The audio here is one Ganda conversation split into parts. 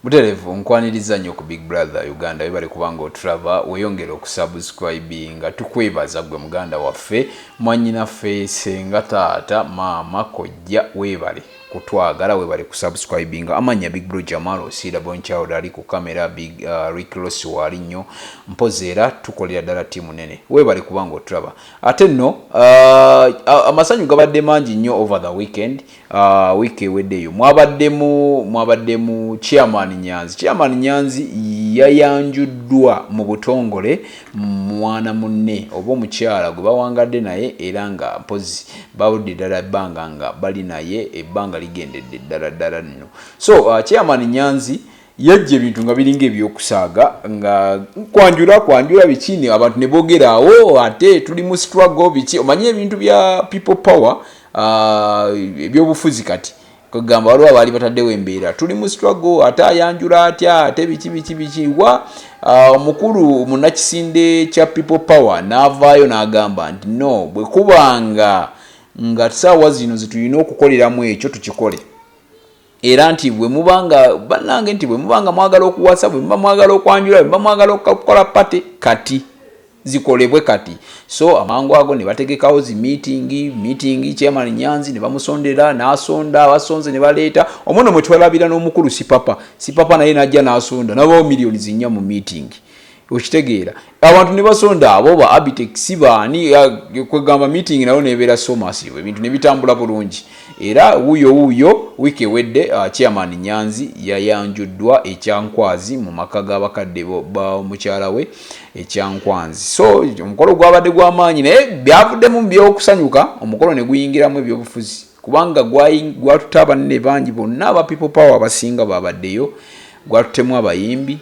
Butereevu nkwaniriza nnyo ku Big Brother Uganda. Webale kubanga otulaba, weyongere okusubscribinga. Tukwebaza gwe muganda waffe, mwannyinaffe, senga, taata, maama, kojja, weebale kutwagala, webale kusubscribinga. Amanya Big Bro Jamal Osiira Bonchild ali ku kamera, Big Rick Ross waali nnyo mpozi, era tukolera ddala ttiimu nene. Webale kubanga otulaba. Ate nno amasanyu gabadde mangi nnyo over the weekend. Wiiki eweddeeyo mwabaddemu Chairman Nyanzi. Chairman Nyanzi yayanjuddwa mu butongole mwana munne oba omukyala gwe bawangadde naye, era nga mpozi babudde ddala ebbanga nga bali naye, ebbanga ligendedde ddala ddala nno. So Chairman Nyanzi yajja ebintu nga biringa ebyokusaaga, nga kwanjula kwanjula biki, abantu ne boogera awo ate tuli mu struggle biki, omanye ebintu bya People Power, ebyobufuzi. Kati kugamba waliwo abaali bataddewo embeera, tuli mu struggle, ate ayanjula atya, ate biki biki biki wa. Omukulu munnakisinde kya People Power n'avaayo n'agamba nti no, bwe kubanga nga saawa zino zetulina okukoleramu ekyo, tukikole, era nti bwe mubanga bannange, nti bwe mubanga mwagala okuwasa, bwe muba mwagala okwanjula, bwe muba mwagala okukola party, kati zikolebwe kati. So amangu ago ne bategekawo zi meeting. Chairman Nyanzi ne bamusondera, n'asonda, abasonze ne baleeta omwono mwe twalabira n'omukulu Sipapa. Sipapa naye najja n'asonda, nabawo miliyoni 4 mu meeting. Okitegeera, abantu ne basonda, abo ba Abitex baani, kwegamba meeting nayo nebeera so massive, ebintu ne bitambula bulungi. Era wuuyo wuuyo wiiki ewedde Chairman Nyanzi yayanjuddwa ekyankwazi mu maka g'abakadde ba mukyala we ekyankwanzi. So omukolo gwabadde gw'amaanyi, naye byavuddemu byokusanyuka, omukolo ne guyingiramu ebyobufuzi, kubanga gwatutte abanene bangi bonna aba People Power abasinga babaddeyo, gwatutemu abayimbi,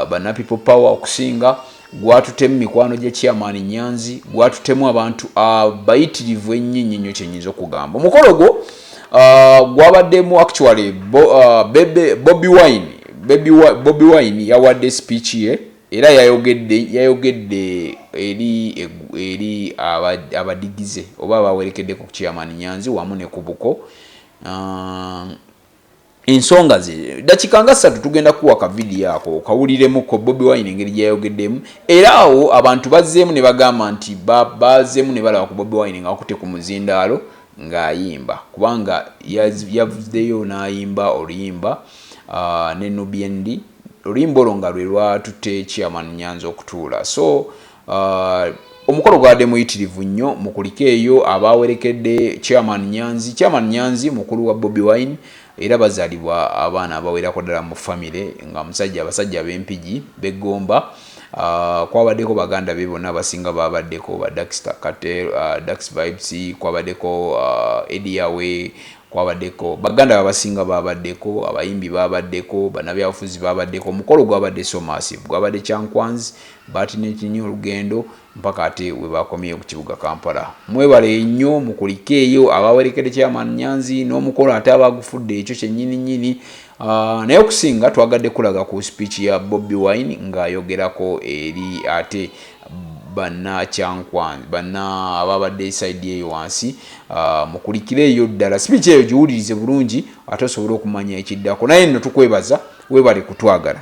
banna People Power okusinga, gwatutemu mikwano gya Chairman Nyanzi, gwatutemu abantu abayitirivu ennyo ennyo ennyo. Kyenyinza okugamba, omukolo gwo gwabaddemu actually Bebe, Bobi Wine. Bobi Wine yawadde speech ye, era yayogedde eri abadigize oba abawerekeddeko ku Chairman Nyanzi wamu ne ku buko. Ensonga ze dakika nga 3 tugenda kuwa ka vidiyo ako okawuliremuko Bobi Wine engeri gyeyayogeddemu. Era awo abantu bazzeemu ne bagamba nti bazzeemu ne balaba ku Bobi Wine nga akutte ku muzindaalo ng'ayimba, kubanga yavuddeyo n'ayimba oluyimba ne Nubian Li, oluyimba olwo nga lwe lwatutte Chairman Nyanzi okutuula. So omukolo gwabadde muyitirivu nnyo. Mukulike eyo abawerekedde Chairman Nyanzi. Chairman Nyanzi mukulu wa Bobi Wine, era bazaalibwa abaana abawerako ddala mu famire, nga musajja abasajja ab'Empigi beggomba. Kwabaddeko baganda be bonna abasinga babaddeko, ba Daxter Kartel, Dax Vibes, kwabaddeko Eddie Yawe, kwabaddeko baganda babasinga babaddeko, abayimbi babaddeko, bannabyabufuzi babaddeko. Omukolo gwabadde so massive, gwabadde Kyankwanzi, batinetini olugendo mpaka ate we bakomyeyo ku kibuga Kampala. Mwebale nnyo, mukulike eyo abawerekedde Chairman Nyanzi n'omukolo ate abagufudde ekyo kyennyini nnyini. Naye okusinga twagadde kulaga ku speech ya Bobi Wine ng'ayogerako eri ate banna Kyankwanzi, banna ababadde side eyo wansi. Mukulikire eyo ddala speech eyo, giwulirize bulungi ate osobole okumanya ekiddako. Naye nno tukwebaza, webale kutwagala,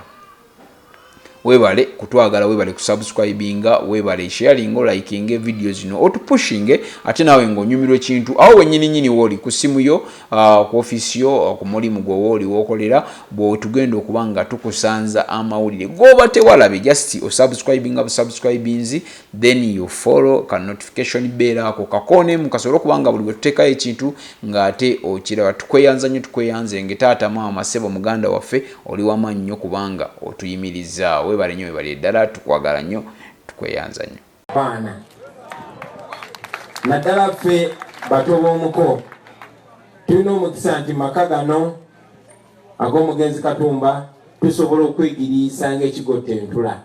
webale kutwagala, webale kusubscribinga, webale sharing, olikinga video zino, otupushinge. Ate naawe ng'onyumirwa ekintu awo wenyini nyini wooli ku simu yo, ku ofiisi yo, ku mulimu gwe wooli wokolera, bwotugenda okuba nga tukusanza amawulire goba tewalabe, just osubscribinga busubscribinzi, then you follow ka notification bell ako kakoonemu, kasobole okuba nga buli bwe tuteekayo ekintu ng'ate okiraba. Tukweyanza nnyo, tukweyanze nge taata, maama, ssebo, muganda waffe, oli wamaanyi nnyo kubanga otuyimiriza. Webale nnyo, webale ddala, tukwagala nnyo, tukweyanza nnyo. Baana, naddala ffe bato b'omuko, tulina omukisa nti maka gano ag'omugenzi Katumba tusobola okwegiriisa ng'ekigotta entula.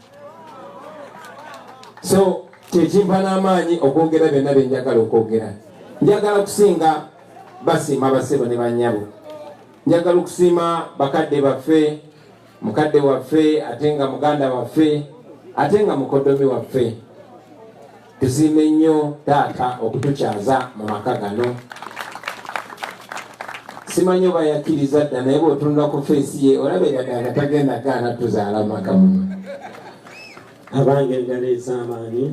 So kyekimpa n'amaanyi okwogera byonna bye njagala okwogera. Njagala okusinga basiima basebo ne bannyabo, njagala okusiima bakadde baffe, mukadde waffe ate nga muganda waffe ate nga mukoddomi waffe. Tusiime nnyo taata okutukyaza mu maka gano. Simanyi oba yakkiriza dda, naye bw'otunula ku face ye olaba era nga tagenda gaana tuzaala maka muno. Abange, engalo ez'amaanyi.